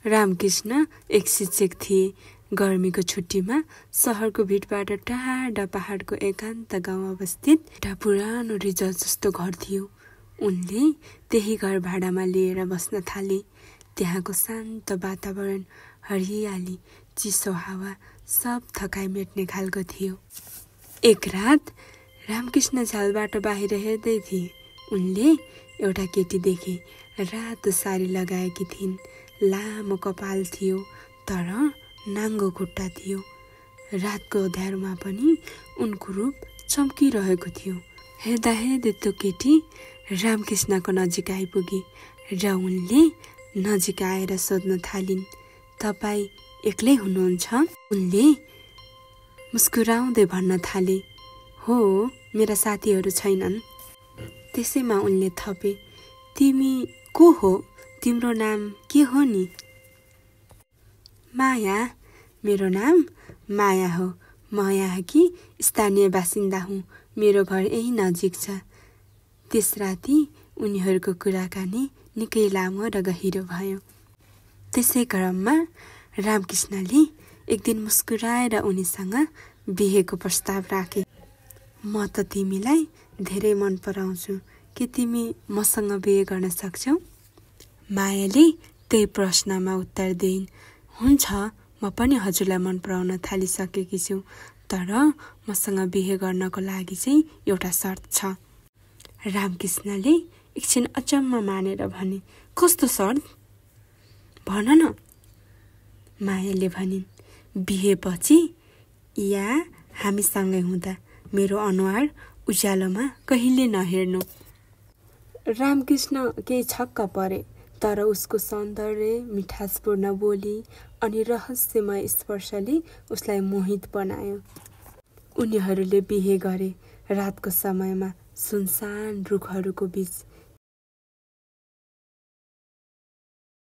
रामकृष्ण एक शिक्षक थिए। गर्मीको छुट्टीमा सहरको भिडबाट टाढा पहाडको एकान्त गाउँ अवस्थित एउटा पुरानो रिजर्ट जस्तो घर थियो। उनले त्यही घर भाडामा लिएर बस्न थाले। त्यहाँको शान्त वातावरण, हरियाली, चिसो हावा सब थकाइ मेट्ने खालको थियो। एक रात रामकृष्ण झ्यालबाट बाहिर हेर्दै थिए। उनले एउटा केटी देखे। रातो साडी लगाएकी थिइन्। लामो कपाल थियो तर नाङ्गो खुट्टा थियो। रातको अँध्यारोमा पनि उनको रूप चम्किरहेको थियो। हेर्दा हेर्दै त्यो केटी रामकृष्णको नजिक आइपुगी र उनले नजिक आएर सोध्न थालिन्, तपाईँ एक्लै हुनुहुन्छ? उनले मुस्कुराउँदै भन्न थाले, हो, मेरा साथीहरू छैनन्। त्यसैमा उनले थपे, तिमी को हो? तिम्रो नाम के हो नि? माया। मेरो नाम माया हो। म यहाँकी स्थानीय बासिन्दा हुँ। मेरो घर यही नजिक छ। त्यस राति उनीहरूको कुराकानी निकै लामो र गहिरो भयो। त्यसै क्रममा रामकृष्णले एक दिन मुस्कुराएर उनीसँग बिहेको प्रस्ताव राखे। म त तिमीलाई धेरै मन पराउँछु, के तिमी मसँग बिहे गर्न सक्छौ? मायाले त्यही प्रश्नमा उत्तर दिइन्, हुन्छ, म पनि हजुरलाई मन पराउन थालिसकेकी छु, तर मसँग बिहे गर्नको लागि चाहिँ एउटा शर्त छ। रामकृष्णले एकछिन अचम्म मानेर भने, कस्तो शर्त? भन न। मायाले भनिन्, बिहेपछि या हामीसँगै हुँदा मेरो अनुहार उज्यालोमा कहिले नहेर्नु। रामकृष्ण केही छक्क परे, तर उसको सौन्दर्य, मिठासपूर्ण बोली अनि रहस्यमय स्पर्शले उसलाई मोहित बनायो। उनीहरूले बिहे गरे। रातको समयमा सुनसान रुखहरूको बीच